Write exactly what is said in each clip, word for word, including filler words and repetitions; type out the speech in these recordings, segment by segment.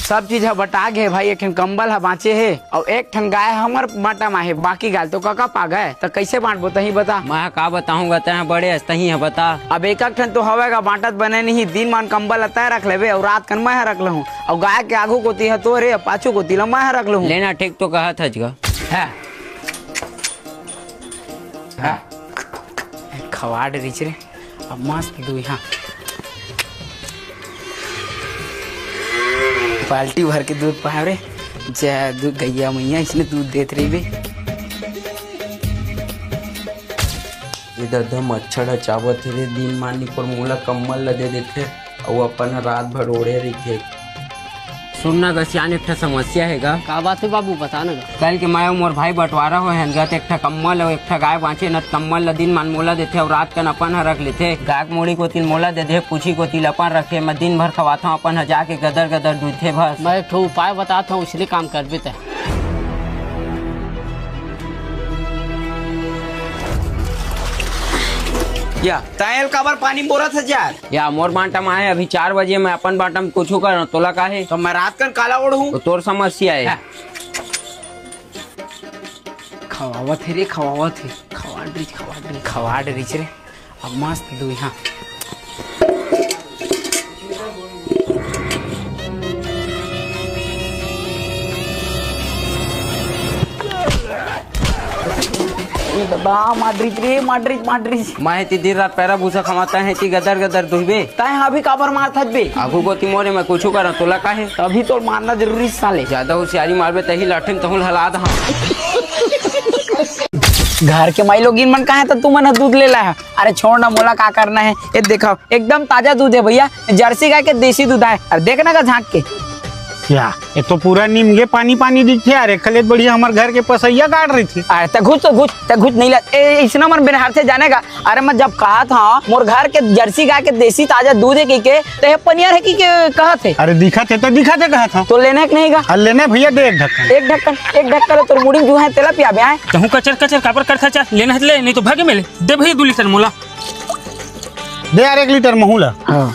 सब चीज ह बटा गे भाई, एक ठन कंबल ह बांचे हे, अउ एक ठन गाय हमर बांटा म हे, बाकी गाय तो कका पा गए, त कइसे बांटबो तहीं बता। मैं ह का बताहूं गा, तैं ह बड़े हस, तहीं ह बता। अब एक एक ठन तो हवय गा, बांटत बने नहीं, दिन मान कंबल ल तैं रख लेबे, अउ रात कन मैं ह रख लहूं, अउ गाय के आगू कोती ह तोरे, पाछू कोती ल मैं ह रख लहूं। लेना ठीक तो कहत हच गा। हाँ। हाँ। खवाड़ रिच रे। अब मस्त दूध, हाँ। बाल्टी भर के दूध पाए रे। जय दूध, गैया मैया इसने दूध देत रहिबे। ये ददा मच्छर ह चावत हे रे, दिन मान निपोर मोला कम्बल ल दे देथे, अउ अपन ह रात भर ओढ़े रहिथे। सुन ना ग सियान, एक ठा समस्या हे गा। का बात हे बाबू, बता ना गा। कल के मैं अउ मोर भाई बंटवारा होए हन गा, त एक ठा कम्बल अउ एक ठा गाय बांचे न, कम्बल ल दिन मान मोला देथे अउ रात कन अपन ह रख लेथे। गाय के मुड़ी कोती ल मोला दे दे, पूछी कोती ल अपन रखे। मैं दिन भर खवाथंव, अपन ह जाके गदर गदर दूहथे बस। मैं एक ठो उपाय बतात हंव, उसने काम करबे त। या, तैं एल काबर पानी बोरत हस यार? या मोर बांटा म आए, अभी चार बजे, मैं अपन बांटा म कुछू करंव, तोला का हे? त मैं रात कन काला ओढ़हूं? त तोर समस्या हे। हाँ। खवावत हे रे, खवावत हे, खवाड़ रिच, खवाड़ रिच, खवाड़ रिच रे। अब मस्त दूध, हाँ। ए ददा, माडरिच रे, माडरिच, माडरिच। मैं हेती दिन रात पैरा भूसा खवाता, हेती गदर गदर दुहबे। तैं ह अभी काबर मारथस बे? आगू कोती मोरे, मैं कुछू करंव, तोला का हे? अभी तो मारना जरूरी साले। ज्यादा होशियारी मारबे, तही लाठी म तहूं ल हला दहा। घर के माई लोगिन मन कहे त तुमन ह दूध ले लाय ह। अरे छोड़ ना, मोला का करना हे। ये देखव, एकदम ताजा दूध हे भैया, जर्सी गाय के देसी दूध आय। अरे देख ना गा झांक के। या, ये तो पूरा नीम गे पानी पानी दिखथे यार, एखर ले बढ़िया हमर घर के पसैया गाड़ रहिथे। अरे त घुच तो घुच, त घुच नहीं ला। ए, इसना मन बेनहारथे जाने गा। अरे मैं जब कहत हंव, मोर घर के जर्सी गाय के देसी ताजा दूध हे कहिके, त ये पनियर हे कहिके कहत हे। अरे दिखत हे त दिखत हे कहत हंव। तो लेना हे कि नहीं गा? अरे लेना हे भैया, दे एक ढक्कन। एक ढक्कन, एक ढक्कन ल तोर मुड़ी म जुहा हे, तेला पियाबे आय। तहूं कचर कचर काबर करथस, चल लेना हे त ले, नहीं तो भागे मेले। दे भैया दू लीटर मोला। दे यार एक लीटर महू ला। हाँ।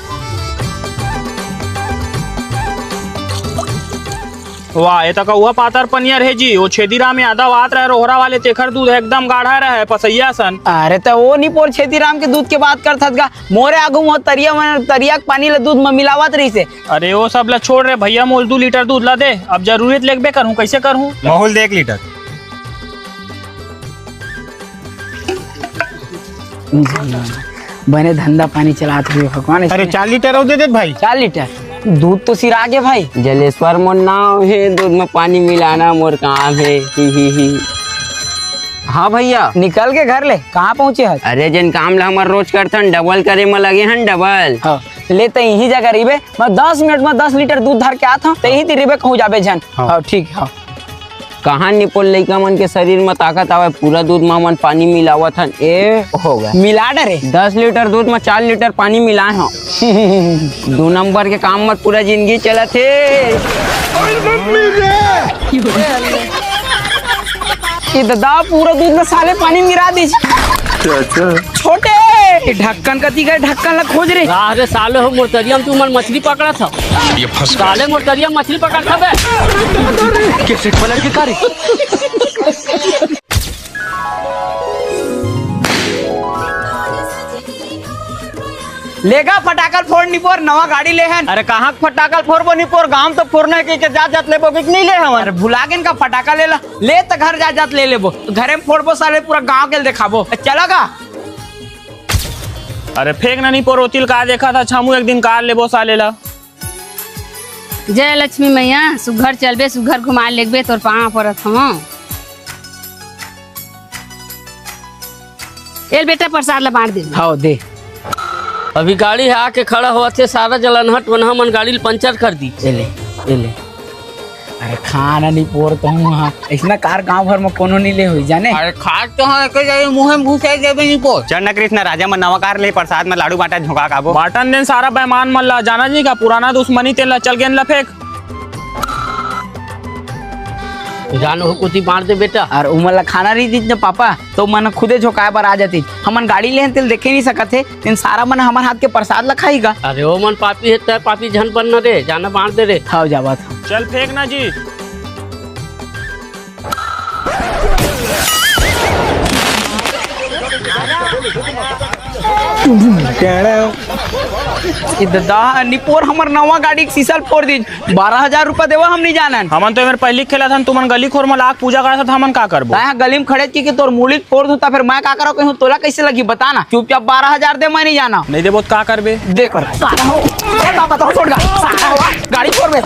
वाह, ये तो कौआ पातर पनियर हे जी। वो छेदीराम यादव आत रहे रोहरा वाले, तेखर दूध एकदम गाढ़ा रहे, पसैया सन। अरे तो वो निपोर छेदीराम के दूध के बात करथस गा। मोरे आगू म तरिया म, तरिया के पानी ला दूध म मिलावत रहिसे। अरे वो सब ला छोड़ रे भैया, मोल दू लीटर दूध ला दे। अब जरूरत लेगबे करहूँ, कैसे करहूँ? महू ल दे एक लीटर। बने धंधा पानी चलात हुए भगवान। अरे इसने चार लीटर अउ दे देत भाई। चार लीटर? दूध तो सिरा गे भाई। जलेश्वर मोर नाव हे, दूध में पानी मिलाना मोर काम हे। ही, ही, ही। हाँ भैया। निकल गे घर ले, कहाँ पहुँचे हस? अरे जेन काम ला हमर रोज करथन, डबल करे म लगे हन, डबल। हाँ, ले त इही जगह रहिबे, मैं दस मिनट में दस लीटर दूध धर के आत हूँ, त इही ती रहिबे, कहूँ जाबे झन। हाँ। हाँ, ठीक, हाँ। कहाँ निपोर लइका मन के शरीर म ताकत आवय, पूरा दूध म हमन पानी मिलावत हन। ए, हो गया। मिला डरे। दस लीटर दूध म चार लीटर पानी मिलाए हंव। दू नंबर के काम म पूरा जिंदगी चलत हे। ए ददा, पूरा दूध म साले पानी मिला दिस। अच्छा। छोटे, ये ढक्कन कती गए, ढक्कन ला खोज रे। अरे साले हो, मोर तरिया म तुमन मछली पकड़त हव। ये फंस गया। साले मोर तरिया म मछली पकड़त हव बे। कैसे पलट के का रे? लेगा फटाकल फोड़ निपोर, नवा गाड़ी ले हन। अरे कहाँ के फटाकल फोड़बो निपोर, गांव म तो फोड़ना हे कहिके जात जात लेबो कि नहीं ले हवन। अरे भुला गेन का फटाका ले ला, ले त घर जात जात ले लेबो, घरे म फोड़बो साले, पूरा गांव के देखाबो। चला गा। अरे फेंक ना निपोर, ओती ल का देखत हस, हमू एक दिन कार लेबो साले ला। जय लक्ष्मी मैया, सुघर चलबे, सुघर घुमाए लेगबे, तोर पाँव परत हवं। ए ले बेटा, प्रसाद ला बांट दे। हव, दे। अभी गाड़ी ह आके खड़ा होवत हे, सारा जलनहट वनहा मन गाड़ी ल पंचर कर दी। ए ले, ए ले। अरे खा ना निपोर, कहूँ हाँ। अइसना कार गांव भर म कोनो नइ ले होही, जाने? अरे खात तो हंव, एके जाई मुंहे म घुसाई देबे निपोर। चल ना कृष्णा, राजा मन नवा कार ले, प्रसाद म लाडू बांटा झोंका खाबो। बांटन देन सारा बेईमान मन ला, जाना जी का पुराना दुश्मनी तेन ला, चल गेंद ला फेंक। जान हो कोती बांट दे बेटा। अउ उमन ला खाना रही दीत न पापा, त मन खुदे झोंकाए बर आ जातिस। हमन गाड़ी लेहन तेला देखे नइ सकत हे, तेन सारा मन हमर हाथ के प्रसाद ला खाही गा। अरे ओ मन पापी हे, तैं पापी झन बन न रे, जाना बांट दे रे। हव जावत हंव। चल फेंक ना जी। ए ददा, निपोर हमर नवा गाड़ी के शीशा ल फोर दीस। बारह हजार रुपया देवा, हम नइ जानन। हमन तो एमेर पहिली खेलत हन, तुमन गली खोर म लाके पूजा करत हव, त हमन का करबो? तैं ह गली म खड़े के, के तोर मुड़ी ल फोर दूं, त फेर मैं का करंव कहिहूं, तोला कइसे लगही बता ना। चुपचाप बारह हजार दे, मैं नइ जानंव। नइ देबो त का करबे? दे कर। सारा हो। ए बाबा, तो छोड़ गा। सारा हो। गाड़ी छोड़ बे।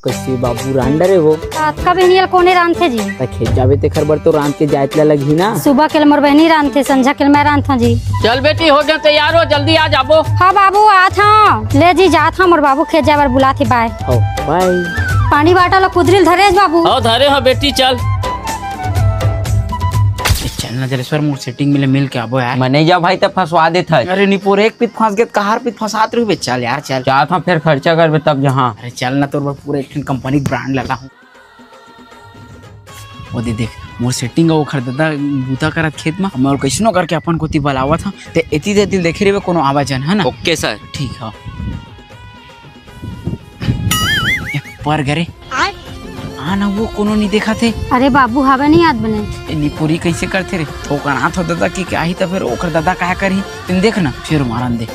कइसे बाबू रांध डरे हो? अतका बेहनिया ल कोने रांधथे जी? त खेत जाबे तेखर बर तो रांध के जाए ल लगही ना। सुबह के ल मोर बहिनी रांधथे, संझा के ल मैं रांधथंव जी। चल बेटी, हो गेंव तैयार हो, जल्दी आ जाबो। हव बाबू, आत हंव। ले जी, जात हंव, मोर बाबू खेत जाए बर बुलात हे, बाय। हव, बाय। पानी बाटल ल कुदरी ल धरेस बाबू। हव, धरे हंव बेटी, चल। ए, चल ना जलेश्वर, मोर सेटिंग में ले मिल के आबो यार। मैं नइ जांव भाई, तैं फंसवा देथस। अरे निपोर, एक पीत फंस गे त कहार पीत फंसात रहिबे। चल यार, चल। जात हंव, फेर खर्चा करबे तब जहां। अरे चल ना, तोर बर पूरा एक ठन कंपनी के ब्रांड लात हंव। ओ दे देख, मोर सेटिंग अउ ओखर ददा बूता करत खेत म, मैं ओला कइसनो करके अपन कोती बलावत हंव, तैं एती तेती ल देखे रहिबे, कोनो आवा झन, हे ना? ओके सर। ठीक हे। ए, पर गे रे। आ ना, ओ कोनो नइ देखात हे। अरे बाबू, हवा नइ आत बने। ए, निपोरी कइसे करथे रे? थोकन हाथ हो ददा के, के आही त फेर ओखर ददा का करही? तेन देख ना, फेर मारन दे। ए,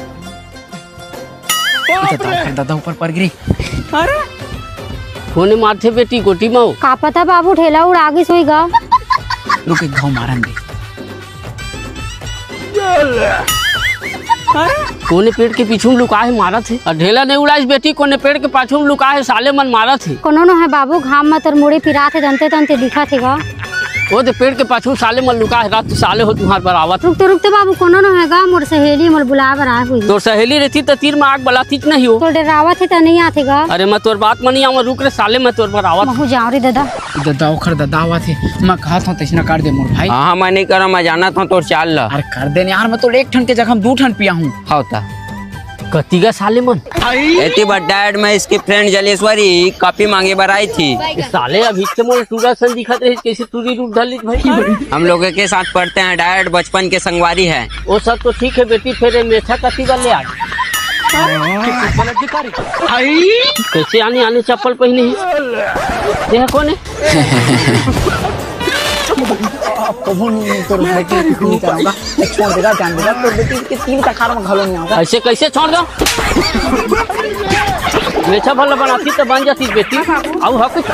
ददा, ओखर ददा ऊपर पर गे रे। अरे, कोने मारथे बेटी गोटी म? का पता बाबू, ढेला उड़ा गिस होही गा। रुक, एक घाव मारन दे। कोने पेड़ के पीछू म लुकाय हे, मारत हे। अउ ढेला नइ उड़ाइस बेटी, कोने पेड़ के पाछू म लुकाय हे, साले मन मारत हे। कोनो नोहे बाबू, घाम म तोर मुड़ी पिरात हे, दंते दंते दिखत हे गा। ओ दे पेड़ के पाछू साले मन लुकाय हे, रात साले हो तुंहर बर आवत। रुक तो, रुक तो बाबू, कोनो नोहे गा, मोर सहेली मोला बुलाय बर आय होही। तोर सहेली रहितिस त तीर म आग बलातिस नहीं हो। तोर डरावत हे त नइ आत हे गा। अरे मैं तोर बात म नइ आवंव, रुक रे साले, मैं तोर बर आवत। महूं जांव रे ददा। ददा, ओखर ददा आवत हे। मैं कहत हंव, तइसना कर दे मोर भाई। हाँ, हाँ, मैं नइ करंव, मैं जानत हंव तोर चाल ला। अरे कर दे न यार, मैं तोर एक ठन के जगह म दू ठन पियाहूं। हव त। कति गा साले मन? एती बर डैड, मैं इसकी फ्रेंड जलेश्वरी कॉफी मांगे बर आई थी। ए साले अभी के मोला टूरा सन दिखत रहिस, कइसे टूरी रूप धर लिस भाई? हम लोगों के साथ पढ़ते हैं डैड, बचपन के संगवारी है। ओ सब तो ठीक हे बेटी, फेर ए मेछा कति बर ले आय? कइसे आने आने चप्पल पहिने हे? ये कोन हे? अब कभू नहीं तोर भाई के कुछ नहीं कराऊंगा। छोड़ देगा, जान देगा, तोर बेटी के तीन कखार में घलो नहीं आऊंगा। अइसे कइसे छोड़ दंव? मेछा भला बनातिस त बन जातिस बेटी। अउ हा कुछ?